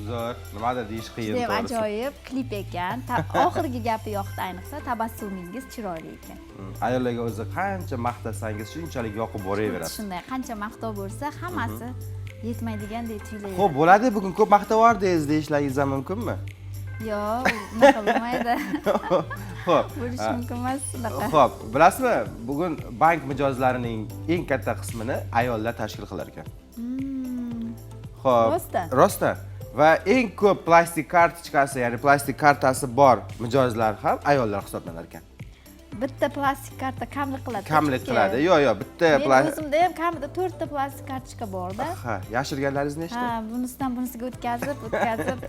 Zo'r, nimadir deyish qiyin, Judayam to'g'risi. ajoyib klip ekan. Oxirgi gapi yoqdi, ayniqsa tabassumingiz chiroyli ekan. Ayollarga o'zi qancha maqtasangiz, shunchalik yoqib boraveradi. Shunday, qancha maqtov bo'lsa, hammasi yetmaydigandek tuyulayveradi. Xo'p, bo'ladi, bugun ko'p maqtavordingiz deyishlaringiz ham mumkinmi? Yo'q, unaqa bo'lmaydi. Xo'p. Bo'lishi mumkin emas unaqa. Xo'p, bilasizmi, bugun bank mijozlarining eng katta qismini ayollar tashkil qilar ekan. Xo'p. Rostdan? Rostdan. Va eng ko'p plastik kartochkasi, ya'ni plastik kartasi bor mijozlar ham ayollar hisoblanar ekan. Bitta plastik karta kamlik qiladi. Kamlik qiladi. Yo'q, bitta Meni o'zimda ham kamida 4 ta plastik kartochka borda. Ha, yashirganlaringiz nechta? Ha, bunisidan bunisiga o'tkazib, o'tkazib,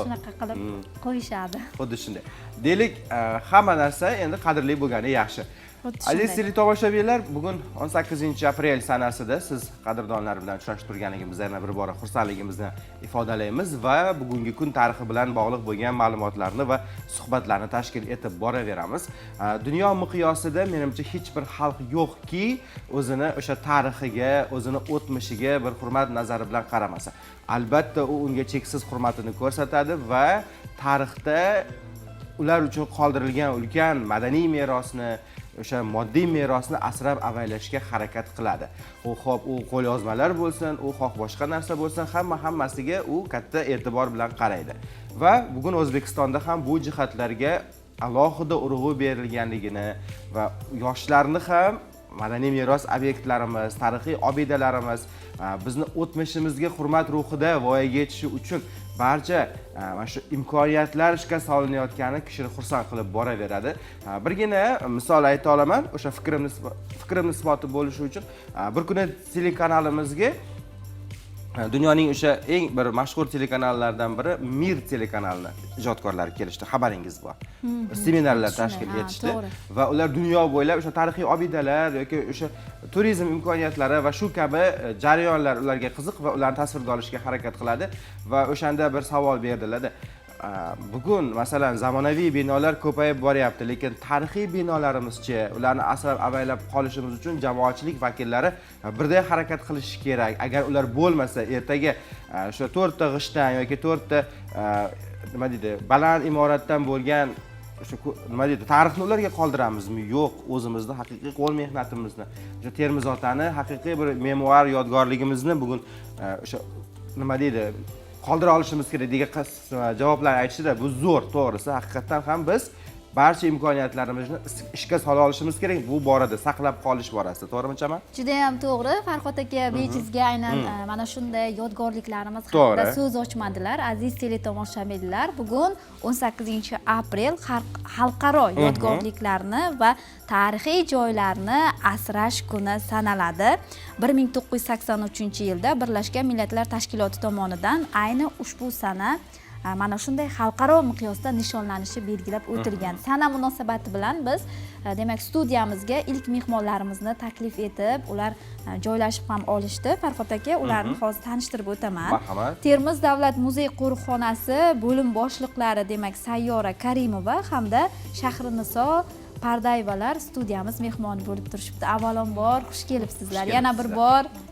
shunaqa qilib qo'yishadi. Xuddi shunday. Deylik, hamma narsa endi qadrli bo'lgani yaxshi. Xuddi Aziz shunday. teletomoshabinlar, bugun 18 aprel sanasida siz qadrdonlar bilan uchrashib turganligimizda yana bir bora xursandligimizni ifodalaymiz va bugungi kun tarixi bilan bog'liq bo'lgan ma'lumotlarni va suhbatlarni tashkil etib boraveramiz. Dunyo miqyosida menimcha hech bir xalq yo'qki, o'zini o'sha tarixiga, o'zini o'tmishiga bir hurmat nazari bilan qaramasa. Albatta, u unga cheksiz hurmatini ko'rsatadi va tarixda ular uchun qoldirilgan ulkan madaniy merosni, o'sha moddiy merosni asrab avaylashga harakat qiladi. U xo'p, u qo'lyozmalar bo'lsin, u xoh boshqa narsa bo'lsin, hamma hammasiga u katta e'tibor bilan qaraydi. Va bugun O'zbekistonda ham bu jihatlarga alohida urg'u berilganligini va yoshlarni ham madaniy meros obyektlarimiz, tarixiy obidalarimiz, bizni o'tmishimizga hurmat ruhida voyaga yetishi uchun barcha mana shu imkoniyatlar ishga solinayotgani kishini xursand qilib boraveradi. Birgina misol ayta olaman, o'sha fikrimni isboti bo'lishi uchun. Bir kuni telekanalimizga dunyoning o'sha eng bir mashhur telekanallaridan biri Mir telekanalini ijodkorlari kelishdi, xabaringiz bor. Seminarlar tashkil etishdi va ular dunyo bo'ylab o'sha tarixiy obidalar yoki o'sha turizm imkoniyatlari va shu kabi jarayonlar ularga qiziq va ularni tasvirga olishga harakat qiladi va o'shanda bir savol berdilarda: bugun masalan zamonaviy binolar ko'payib boryapti, lekin tarixiy binolarimizchi, ularni asrab avaylab qolishimiz uchun jamoatchilik vakillari birday harakat qilishi kerak. Agar ular bo'lmasa, ertaga o'sha to'rtta g'ishtdan yoki to'rtta nima deydi, baland imoratdan bo'lgan o'sha nima deydi, tarixni ularga qoldiramizmi? Yo'q, o'zimizni haqiqiy qo'l mehnatimizni, o'sha Termiz otani haqiqiy bir memuar yodgorligimizni bugun o'sha nima deydi, qoldira olishimiz kerak degan javoblar aytishdida. Bu zo'r, to'g'risi, haqiqatdan ham biz barcha imkoniyatlarimizni ishga sola olishimiz kerak bu borada, saqlab qolish borasida, to'g'rimi, Chaman? Judayam to'g'ri, Farhod aka. Bejizga aynan mana shunday yodgorliklarimiz haqida so'z ochmadilar. Aziz teletomoshabinlar, bugun 18 aprel xalqaro yodgorliklarni va tarixiy joylarni asrash kuni sanaladi. 1983 yilda Birlashgan Millatlar Tashkiloti tomonidan ayni ushbu sana mana shunday xalqaro miqyosda nishonlanishi belgilab o'tilgan. Sana munosabati bilan biz demak, studiyamizga ilk mehmonlarimizni taklif etib, ular joylashib ham olishdi. Farhod aka, ularni hozir tanishtirib o'taman. Marhamat. Termiz davlat muzey qo'riqxonasi bo'lim boshliqlari, demak, Sayyora Karimova hamda Shahriniso Pardayevalar studiyamiz mehmoni bo'lib turishibdi. Avvalambor, xush kelibsizlar Xush yana bir kelibsizlar. bor.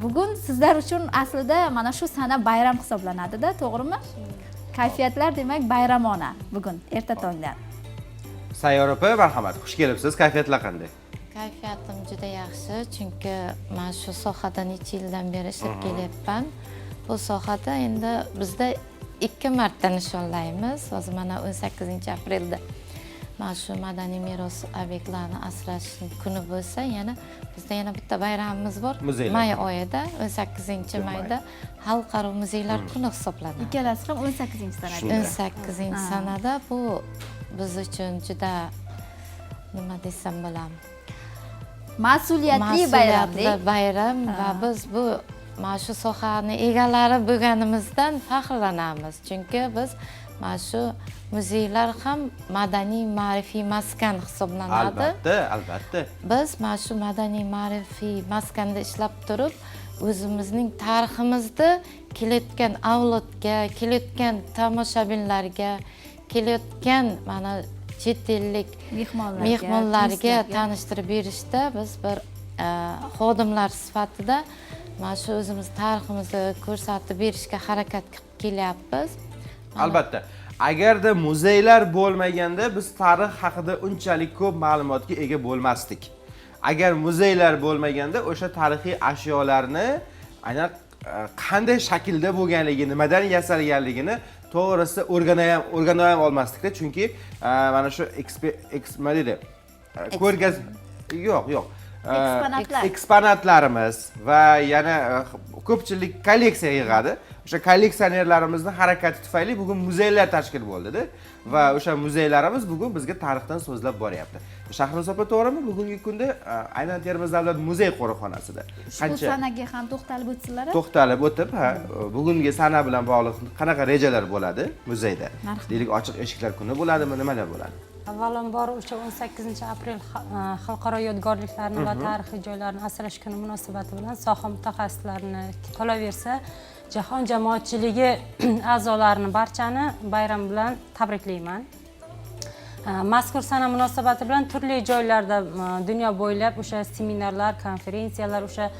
Bugun sizlar uchun aslida mana shu sana bayram hisoblanadida, to'g'rimi? Kayfiyatlar, demak, bayramona bugun erta tongdan. Sayyora opa, marhamat, xush kelibsiz. Kayfiyatlar qanday? Kayfiyatim juda yaxshi, chunki man shu sohada necha yildan beri ishlab kelyapman. Bu sohada endi bizda ikki marta nishonlaymiz. Hozir mana 18 aprelda mana shu madaniy meros obyektlarini asrash kuni bo'lsa, yana bizda yana bitta bayramimiz bor. Muzeylar. May oyida, 18 May. mayda Xalqaro muzeylar kuni hisoblanadi. Ikkalasi ham 18 sanada. Shunday. 18 sanada. Bu biz uchun juda, nima desam bo'ladi, mas'uliyatli bayram. Mas'uliyatli bayram va biz bu mana shu sohani egalari bo'lganimizdan faxrlanamiz, chunki biz mana shu muzeylar ham madaniy ma'rifiy maskan hisoblanadi. Albatta, albatta. Biz mana shu madaniy ma'rifiy maskanda ishlab turib, o'zimizning tariximizni kelayotgan avlodga, kelayotgan tomoshabinlarga, kelayotgan mana chet ellik mehmonlarga, mehmonlarga turistlarga tanishtirib berishda biz bir xodimlar sifatida Mana shu o'zimiz tariximizni ko'rsatib berishga harakat qilib kelyapmiz. Albatta, agarda muzeylar bo'lmaganda biz tarix haqida unchalik ko'p ma'lumotga ega bo'lmasdik. Agar muzeylar bo'lmaganda o'sha tarixiy ashyolarni aynan qanday shaklda bo'lganligi, nimadan yasalganligini to'g'risi o'rgana ham olmasdikda, chunki mana shu nima deydi, ko'rgaz, yo'q, Eksponatlar. Eksponatlarimiz va yana ko'pchilik kolleksiya yig'adi. O'sha kolleksionerlarimizni harakati tufayli bugun muzeylar tashkil bo'ldida va o'sha muzeylarimiz bugun bizga tarixdan so'zlab boryapti. Shahrizoda opa, to'g'rimi, bugungi kunda aynan Termiz davlat muzey qo'riqxonasida Ushbu sanaga ham to'xtalib o'tsinlar. To'xtalib o'tib, ha, bugungi sana bilan bog'liq qanaqa rejalar bo'ladi muzeyda? Marhamat. Deylik, ochiq eshiklar kuni bo'ladimi, nimalar bo'ladi? Avvalambor, o'sha 18 aprel xalqaro yodgorliklarni va tarixiy joylarni asrash kuni munosabati bilan soha mutaxassislarini, qolaversa jahon jamoatchiligi a'zolarini, barchani bayram bilan tabriklayman. Mazkur sana munosabati bilan turli joylarda, dunyo bo'ylab o'sha seminarlar, konferensiyalar, o'sha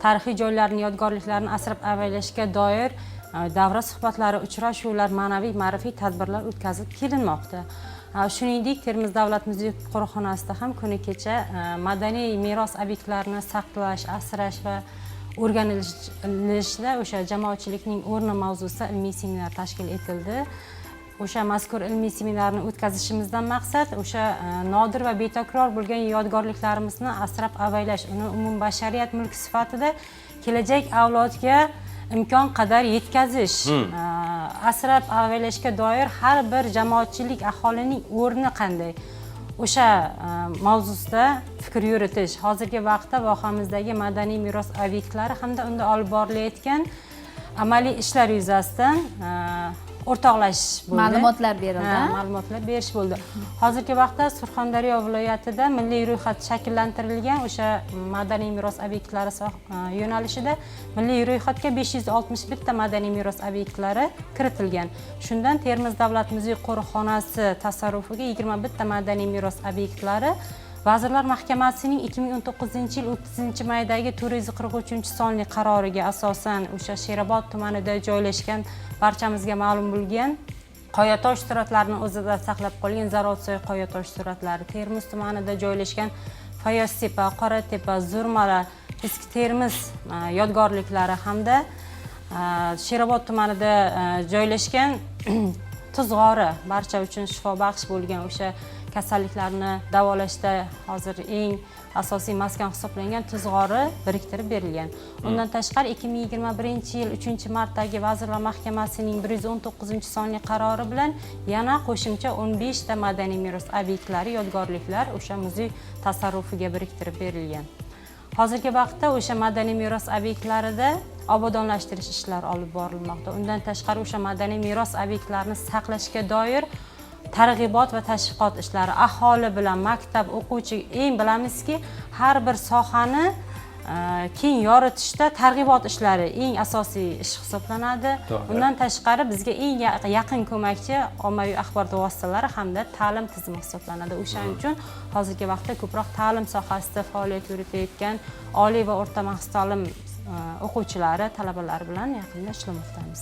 tarixiy joylarni, yodgorliklarni asrab avaylashga doir davra suhbatlari, uchrashuvlar, ma'naviy ma'rifiy tadbirlar o'tkazilib kelinmoqda. Shuningdek, Termiz davlat muzey qo'riqxonasida ham kuni kecha madaniy meros obyektlarini saqlash, asrash va o'rganilishda o'sha jamoatchilikning o'rni mavzusida ilmiy seminar tashkil etildi. O'sha mazkur ilmiy seminarni o'tkazishimizdan maqsad o'sha nodir va betakror bo'lgan yodgorliklarimizni asrab avaylash, uni umumbashariyat mulki sifatida kelajak avlodga imkon qadar yetkazish, asrab avaylashga doir har bir jamoatchilik, aholining o'rni qanday, o'sha mavzusida fikr yuritish, hozirgi vaqtda vohamizdagi madaniy meros obyektlari hamda unda olib borilayotgan amaliy ishlar yuzasidan o'rtoqlashish bo'ldi. Ma'lumotlar berildi, Ha, ha? ma'lumotlar berish bo'ldi. Hozirgi vaqtda Surxondaryo viloyatida milliy ro'yxat shakllantirilgan o'sha madaniy meros obyektlari yo'nalishida milliy ro'yxatga 561 ta madaniy meros obyektlari kiritilgan. Shundan Termiz davlat muzey qo'riqxonasi tasarrufiga 21 ta madaniy meros obyektlari Vazirlar Mahkamasining 2019 yil 30 maydagi 443 sonli qaroriga asosan o'sha Sherobod tumanida joylashgan, barchamizga ma'lum bo'lgan qoyatosh suratlarini o'zida saqlab qolgan Zarotsoy qoyatosh suratlari, Termiz tumanida joylashgan Fayoztepa, Qoratepa, Zurmala, Eski Termiz yodgorliklari hamda Sherobod tumanida joylashgan Tuzg'ori, barcha uchun shifobaxsh bo'lgan, o'sha kasalliklarni davolashda hozir eng asosiy maskan hisoblangan Tuzg'ori biriktirib berilgan. Undan tashqari, 2021 yil 3 martdagi Vazirlar Mahkamasining 119 sonli qarori bilan yana qo'shimcha 15 ta madaniy meros obyektlari, yodgorliklar o'sha muzey tasarrufiga biriktirib berilgan. Hozirgi vaqtda o'sha madaniy meros obyektlarida obodonlashtirish ishlari olib borilmoqda. Undan tashqari, o'sha madaniy meros obyektlarini saqlashga doir targ'ibot va tashviqot ishlari aholi bilan, maktab o'quvchi, eng bilamizki, har bir sohani keng yoritishda targ'ibot ishlari eng asosiy ish hisoblanadi. Undan tashqari, bizga eng yaqin ko'makchi ommaviy axborot vositalari hamda ta'lim tizimi hisoblanadi. O'shaning uchun hozirgi vaqtda ko'proq ta'lim sohasida faoliyat yuritayotgan oliy va o'rta maxsus ta'lim o'quvchilari, talabalari bilan yaqindan ishlamoqdamiz.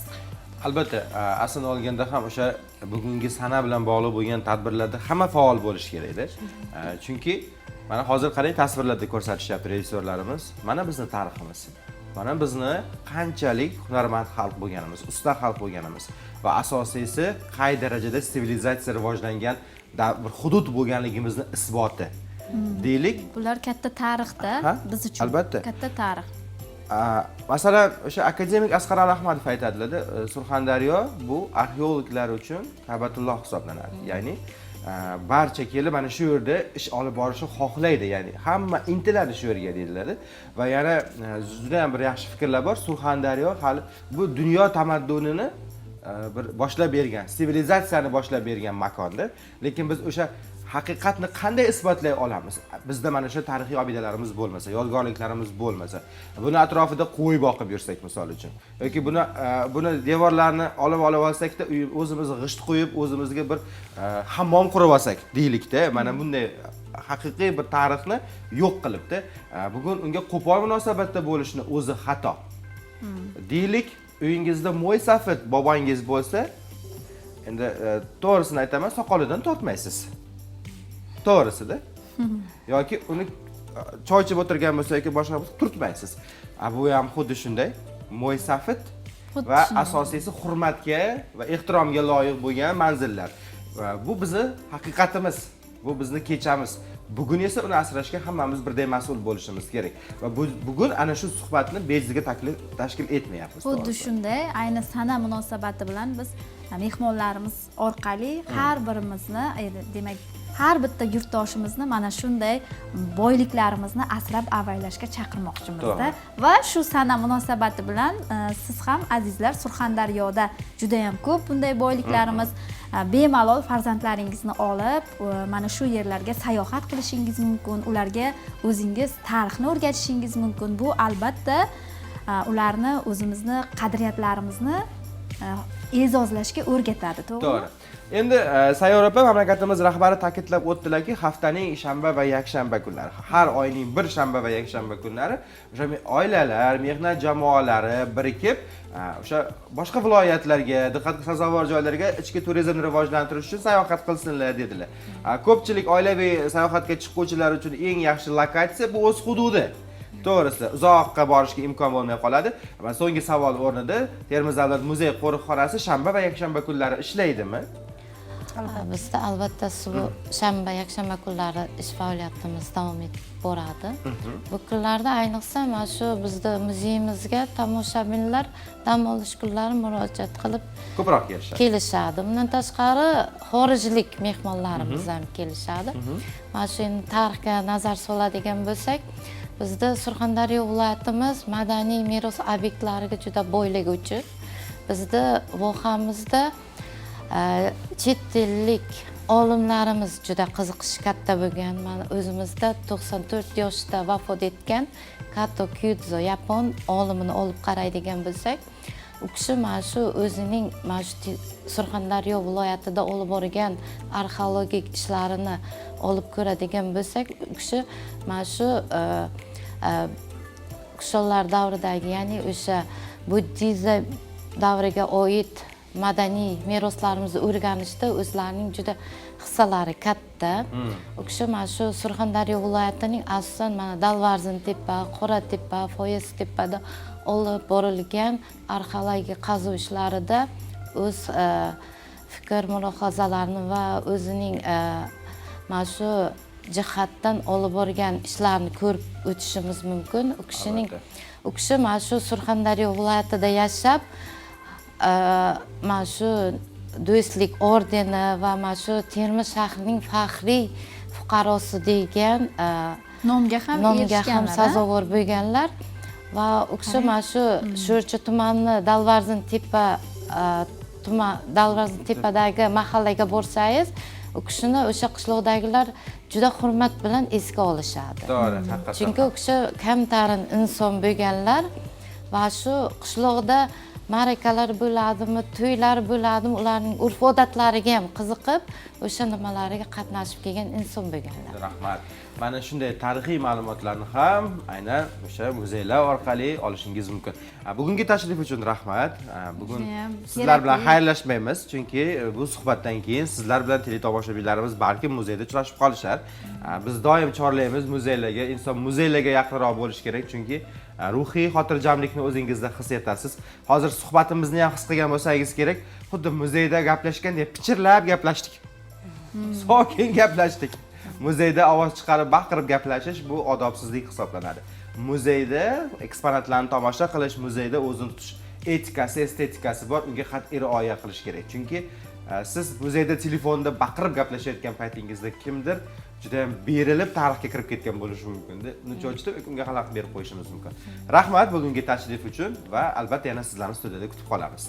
Albatta, aslini olganda ham o'sha bugungi sana bilan bog'liq bo'lgan tadbirlarda hamma faol bo'lishi kerakda. Chunki mana hozir qarang, tasvirlarda ko'rsatishyapti rejissyorlarimiz. Mana bizni tariximiz, mana bizni qanchalik hunarmand xalq bo'lganimiz, usta xalq bo'lganimiz va asosiysi qay darajada sivilizatsiya rivojlangan bir hudud bo'lganligimizni isboti deylik. Bular katta tarixda Ha, biz uchun. Albatta. Katta tarix. Masalan, o'sha akademik Asqar Ahmadov aytadilarda, Surxondaryo bu arxeologlar uchun Ka'batulloh hisoblanadi, ya'ni barcha kelib mana shu yerda ish olib borishni xohlaydi, ya'ni hamma intiladi shu yerga deydilar. Va yana judayam bir yaxshi fikrlar bor: Surxondaryo hali bu dunyo tamaddunini bir boshlab bergan, sivilizatsiyani boshlab bergan makonda. Lekin biz o'sha haqiqatni qanday isbotlay olamiz, bizda mana shu tarixiy obidalarimiz bo'lmasa, yodgorliklarimiz bo'lmasa? Buni atrofida qo'y boqib yursak, misol uchun, yoki buni devorlarini olib olsakda, o'zimiz g'isht qo'yib, o'zimizga bir hammom qurib olsak deylikda, mana bunday. haqiqiy bir tarixni yo'q qilibdi. Bugun unga qo'pol munosabatda bo'lishni o'zi xato. Deylik, uyingizda mo'ysafid bobongiz bo'lsa, endi to'g'risini aytaman, soqolidan tortmaysiz. To'g'risida. Yoki uni choy ichib o'tirgan bo'lsa yoki boshqa bo'lsa turtmaysiz. Bu ham xuddi shunday. Mo'ysafid va asosiysi hurmatga va ehtiromga loyiq bo'lgan manzillar. Va bu bizni haqiqatimiz, bu bizni kechamiz. Bugun esa uni asrashga hammamiz birday mas'ul bo'lishimiz kerak. Va bugun ana shu suhbatni bejizga tashkil etmayapmiz. Xuddi shunday, ayni sana munosabati bilan biz mehmonlarimiz orqali har birimizni, demak, har bitta yurtdoshimizni mana shunday boyliklarimizni asrab avaylashga chaqirmoqchimizda. Va shu sana munosabati bilan siz ham azizlar, Surxondaryoda juda ham ko'p bunday boyliklarimiz, bemalol farzandlaringizni olib mana shu yerlarga sayohat qilishingiz mumkin, ularga o'zingiz tarixni o'rgatishingiz mumkin. Bu albatta ularni o'zimizni qadriyatlarimizni e'zozlashga o'rgatadi, to'g'rimi? To'g'ri. Endi Sayyora opa, mamlakatimiz rahbari ta'kidlab o'tdilarki, haftaning shanba va yakshanba kunlari, har oyning bir shanba va yakshanba kunlari o'sha oilalar, mehnat jamoalari birikib, o'sha boshqa viloyatlarga, diqqatga sazovor joylarga ichki turizmni rivojlantirish uchun sayohat qilsinlar dedilar. Ko'pchilik oilaviy sayohatga chiquvchilar uchun eng yaxshi lokatsiya bu o'z hududi. To'g'risi, uzoqqa borishga imkon bo'lmay qoladi. Va so'nggi savol o'rnida, Termiz davlat muzey qo'riqxonasi shanba va yakshanba kunlari ishlaydimi? Bizda albatta shanba, yakshanba kunlari ish faoliyatimiz davom etib boradi. Bu kunlarda ayniqsa mana shu bizda muzeyimizga tomoshabinlar dam olish kunlari murojaat qilib ko'proq kelishadi. Kelishadi. Bundan tashqari xorijlik mehmonlarimiz ham kelishadi. Mana shu endi tarixga nazar soladigan bo'lsak, bizda Surxondaryo viloyatimiz madaniy meros obyektlariga juda boyligi uchun bizda vohamizda chet ellik olimlarimiz juda qiziqishi katta bo'lgan. Mana o'zimizda 94 yoshda vafot etgan Kato Kyudzo yapon olimini olib qaraydigan bo'lsak, u kishi mana shu o'zining mana shu Surxondaryo viloyatida olib borgan arxeologik ishlarini olib ko'radigan bo'lsak, u kishi mana shu Kushonlar davridagi, ya'ni o'sha buddizm davriga oid madaniy meroslarimizni o'rganishda o'zlarining juda hissalari katta. U kishi mana shu Surxondaryo viloyatining asosan mana Dalvarzintepa, Qoratepa, Foyoztepada olib borilgan arxeologik qazuv ishlarida o'z fikr mulohazalarini va o'zining mana shu jihatdan olib borgan ishlarni ko'rib o'tishimiz mumkin. U kishi mana shu Surxondaryo viloyatida yashab, mana shu do'stlik ordeni va mana shu Termiz shahrining faxriy fuqarosi degan nomga ham sazovor bo'lganlar. Va u kishi mana shu Sho'rchi tumanini Dalvarzintepadagi mahallaga borsangiz, u kishini o'sha qishloqdagilar juda hurmat bilan esga olishadi. To'g'ri, haqiqatan. Chunki u kishi kamtarin inson bo'lganlar va shu qishloqda ma'rakalar bo'ladimi, to'ylar bo'ladimi, ularning urf-odatlariga ham qiziqib, o'sha nimalariga qatnashib kelgan inson bo'lganlar. Rahmat. Mana shunday tarixiy ma'lumotlarni ham aynan o'sha muzeylar orqali olishingiz mumkin. Bugungi tashrif uchun rahmat. Bugun sizlar bilan xayrlashmaymiz, chunki bu suhbatdan keyin sizlar bilan teletomoshabinlarimiz balkim muzeyda uchrashib qolishar. Biz doim chorlaymiz muzeylarga, inson muzeylarga yaqinroq bo'lish kerak, chunki ruhiy xotirjamlikni o'zingizda his etasiz. Hozir suhbatimizni ham his qilgan bo'lsangiz kerak, xuddi muzeyda gaplashgandek pichirlab gaplashdik. Sokin gaplashdik. Muzeyda ovoz chiqarib baqirib gaplashish bu odobsizlik hisoblanadi. Muzeyda eksponatlarni tomosha qilish, muzeyda o'zini tutish etikasi, estetikasi bor, unga qat'iy rioya qilish kerak. Chunki siz muzeyda telefonda baqirib gaplashayotgan paytingizda kimdir juda ham berilib tarixga kirib ketgan bo'lishi mumkin-da. Uni cho'chitib unga xalaqit berib qo'yishimiz mumkin. Rahmat bugungi tashrif uchun va albatta yana sizlarni studiyada kutib qolamiz.